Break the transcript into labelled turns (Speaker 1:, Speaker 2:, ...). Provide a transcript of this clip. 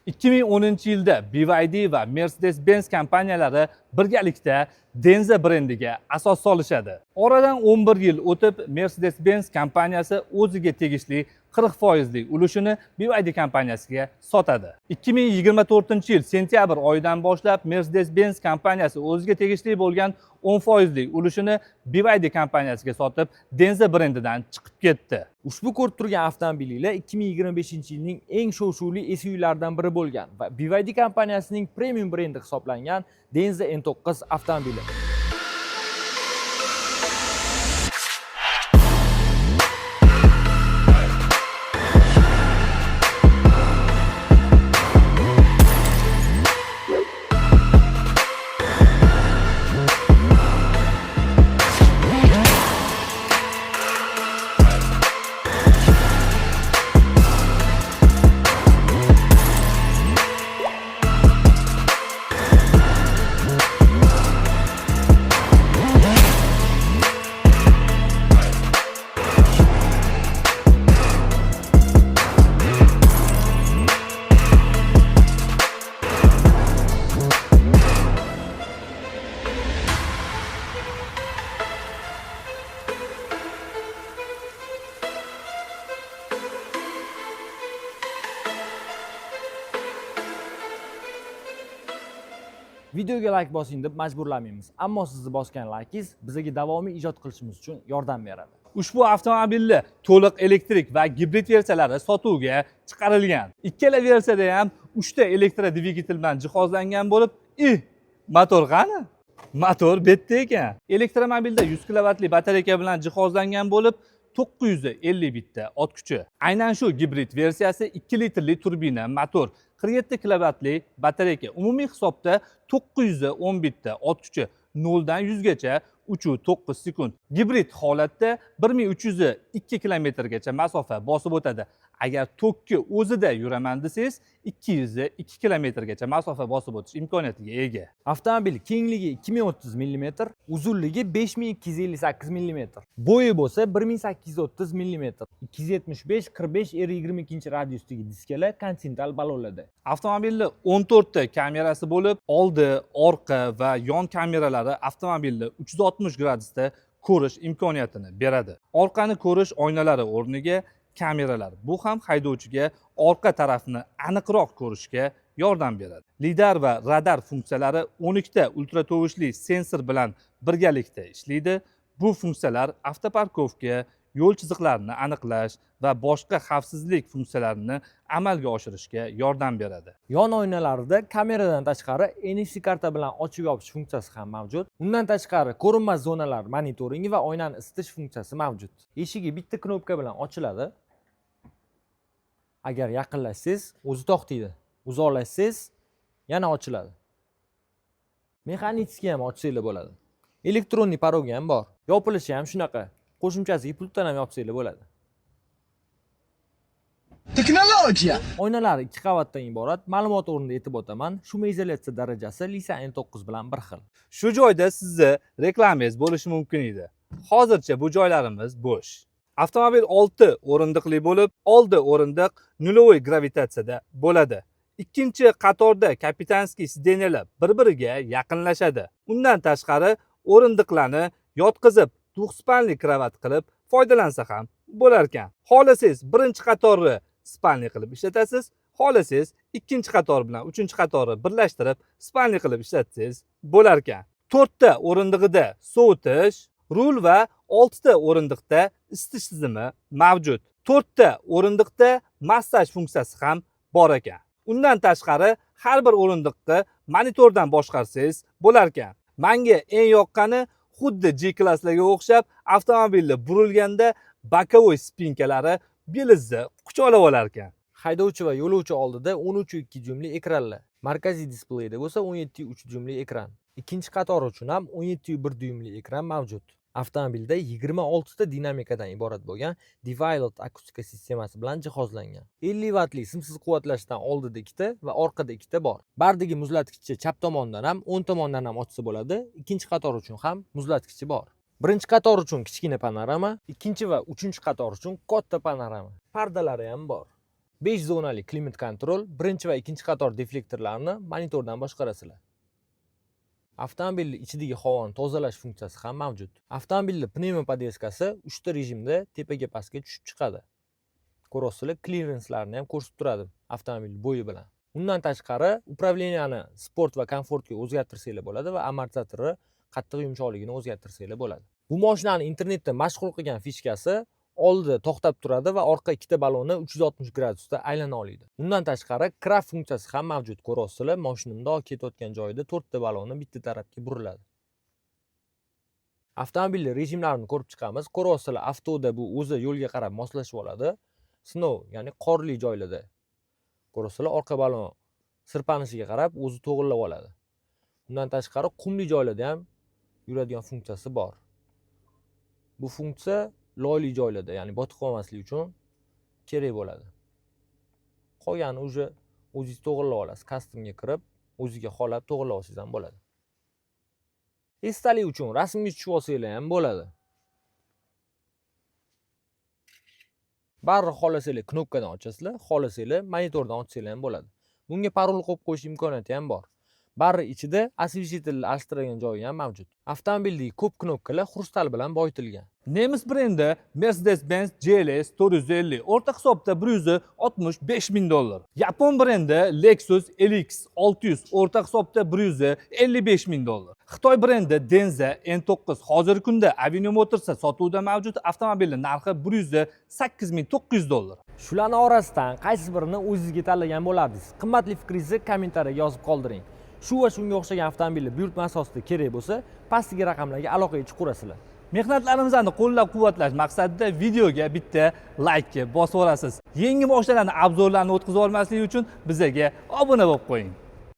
Speaker 1: 2010-yilda BYD va Mercedes-Benz kompaniyalari birgalikda Denza brendiga asos solishadi. Oradan 11 yil o'tib Mercedes-Benz kompaniyasi o'ziga tegishli 40 foizlik ulushini BYD kompaniyasiga sotadi. 2024-yil sentyabr oyidan boshlab Mercedes-Benz kompaniyasi o'ziga tegishli bo'lgan 10 foizlik ulushini BYD kompaniyasiga sotib, Denza brendidan chiqib ketdi.
Speaker 2: Ushbu ko'rib turgan avtomobilinglar 2025-yilning eng shov-shuvli SUVlaridan biri bo'lgan va BYD kompaniyasining premium brendi hisoblangan Denza N9 avtomobili. Videoga like bosing deb majburlamaymiz, ammo sizni bosgan laykingiz bizga davomiy ijod qilishimiz uchun yordam beradi.
Speaker 1: Ushbu avtomobilni to'liq elektrik va gibrid versiyalari sotuvga chiqarilgan. Ikkala versiyada ham 3 ta elektrodvigatel bilan jihozlangan bo'lib, motor qani? Motor bu yerda ekan. Elektromobilda 100 kilovatli batareyka bilan jihozlangan bo'lib, 951 ta ot kuchi. Aynan shu gibrid versiyasi 2 litrli turbina motor, 47 kilovatli batareyka, umumiy hisobda 911 ta ot kuchi, 0 dan 100 gacha 3.9 sekund. Gibrid holatda 1302 kilometrgacha masofa bosib o'tadi. Agar tokki o'zida yuraman desangiz, 202 kilometrgacha masofa bosib o'tish imkoniyatiga ega.
Speaker 2: Avtomobil kengligi 2030 mm, uzunligi 5258 mm, bo'yi bo'lsa 1830 mm, 275 45 R22 radiusdagi diskalar kontinental balonlarda.
Speaker 1: Avtomobilni 14 ta kamerasi bo'lib, oldi, orqa va yon kameralari avtomobilni 360 gradusda ko'rish imkoniyatini beradi. Orqani ko'rish oynalari o'rniga kameralar. Bu ham haydovchiga orqa tarafni aniqroq ko'rishga yordam beradi. Lidar va radar funksiyalari 12 ta ultratovushli sensor bilan birgalikda ishlaydi. Bu funksiyalar avtoparkovka, yo'l chiziqlarini aniqlash va boshqa xavfsizlik funksiyalarini amalga oshirishga yordam beradi.
Speaker 2: Yon oynalarida kameradan tashqari NFC karta bilan ochib yopish funksiyasi ham mavjud. Undan tashqari ko'rinmas zonalar monitoringi va oynani isitish funksiyasi mavjud. Eshigi bitta knopka bilan ochiladi. Agar yaqinlashsangiz, o'zi to'xtaydi. Uzoqlashsangiz, yana ochiladi. Mexanически ham ochsanglar bo'ladi. Elektronniy porogi ham bor. Yopilishi ham shunaqa. Qo'shimchasiga pultdan ham yopsanglar bo'ladi.
Speaker 3: Texnologiya.
Speaker 2: Oynalari ikki qavatdan iborat. Ma'lumot o'rnida aytib o'taman, shumoizolyatsiya darajasi Lisa N9 bilan bir xil.
Speaker 1: Shu joyda sizni reklamangiz bo'lishi mumkin edi. Hozircha bu joylarimiz bo'sh. Avtomobil 6 o'rindiqli bo'lib, oldi o'rindiq нулевой gravitatsiyada bo'ladi. Ikkinchi qatorda kapitanskiy sidenyalar bir-biriga yaqinlashadi. Undan tashqari o'rindiqlarni yotqizib, двухспальный kravat qilib foydalansa ham bo'lar ekan. Xohlasangiz birinchi qatorni spalniy qilib ishlatasiz, xohlasangiz ikkinchi qator bilan uchinchi qatorni birlashtirib spalniy qilib ishlatsangiz bo'lar ekan. To'rtta o'rindig'ida sovutish, rul va oltita o'rindiqda isitish tizimi mavjud. To'rtta o'rindiqda massaj funksiyasi ham bor ekan. Undan tashqari har bir o'rindiqni monitordan boshqarsangiz bo'lar ekan. Menga eng yoqqani xuddi G klasslarga o'xshab avtomobilni burilganda боковой spinkalari belizni quchoqlab olar ekan.
Speaker 2: Haydovchi va yo'lovchi oldida 13.2 dyumli ekranlar. Markaziy displeyda bo'lsa 17.3 dyumli ekran. Ikkinchi qator uchun ham 17.1 dyumli ekran mavjud. Avtomobilda 26 ta dinamikadan iborat bo'lgan Devialet akustika sistemasi bilan jihozlangan. 50 vattli simsiz quvvatlashdan oldida ikkita va orqada ikkita bor. Bardagi muzlatgichni chap tomondan ham, o'ng tomondan ham ochsa bo'ladi. Ikkinchi qator uchun ham muzlatgichi bor. Birinchi qator uchun kichkina panorama, ikkinchi va uchinchi qator uchun katta panorama. Pardalari ham bor. 5 zonali климат-контроль, birinchi va ikkinchi qator deflektorlarni monitordan boshqarasizlar. Avtomobilni ichidagi havoni tozalash funksiyasi ham mavjud. Avtomobilni пневмоподвеска si 3 ta rejimda tepaga, pastga tushib chiqadi. Ko'ryapsizlar, klirenslarni ham ko'rsatib turadi avtomobil bo'yi bilan. Undan tashqari, управления ni sport va komfortga o'zgartirsanglar bo'ladi va amortizatorni qattiq yumshoqligini o'zgartirsanglar bo'ladi. Bu mashinani internetda mashhur qilgan фишка si oldida to'xtab turadi va orqa ikkita baloni 360 gradusda aylana oladi. Undan tashqari, craft funksiyasi ham mavjud. Ko'ryapsizlar, mashina mundoq ketayotgan joyida to'rtta baloni bitta tarafga buriladi. Avtomobilni rejimlarini ko'rib chiqamiz. Ko'ryapsizlar, avtoda bu o'zi yo'lga qarab moslashib oladi. Snow, ya'ni qorli joylarda, ko'ryapsizlar, orqa balon sirpanishiga qarab o'zi to'g'irlab oladi. Undan tashqari, qumli joylarda ham yuradigan funksiyasi bor. Bu funksiya loyli joylarda, ya'ni botib qolmaslik uchun kerak bo'ladi. Qolganini уже o'zingiz to'g'irlab olasiz, custom ga kirib, o'ziga xohlab to'g'irlab olsangiz ham bo'ladi. Esdalik uchun rasmga tushib olsanglar ham bo'ladi. Baribir xohlasanglar knopkadan ochasizlar, xohlasanglar monitordan ochsanglar ham bo'ladi. Bunga parol qo'yib qo'yish imkoniyati ham bor. Baribir ichida освещитель alishtiradigan joyi ham mavjud. Avtomobildagi ko'p knopkalar xrustal bilan boyitilgan.
Speaker 1: Nemis brendi Mercedes-Benz GLS 450 o'rta hisobda 165 ming dollar. Yapon brendi Lexus LX 600 o'rta hisobda 155 ming dollar. Xitoy brendi Denza N9 hozirgi kunda Avenue Motorsda sotuvda mavjud avtomobilning narxi 108 900 dollar.
Speaker 2: Shularni orasidan qaysi birini o'zingizga tanlagan bo'lardingiz? Qimmatli fikringizni kommentariyaga yozib qoldiring. Shu va shunga o'xshagan avtomobilni buyurtma asosida kerak bo'lsa, pastdagi raqamlarga aloqaga chiqaverasizlar.
Speaker 1: Mehnatlarimizni qo'llab-quvvatlash maqsadida videoga bitta like bosib olasiz. Yangi mashinalarni обзор larini o'tkazib olmaslik uchun bizaga obuna bo'lib qo'ying.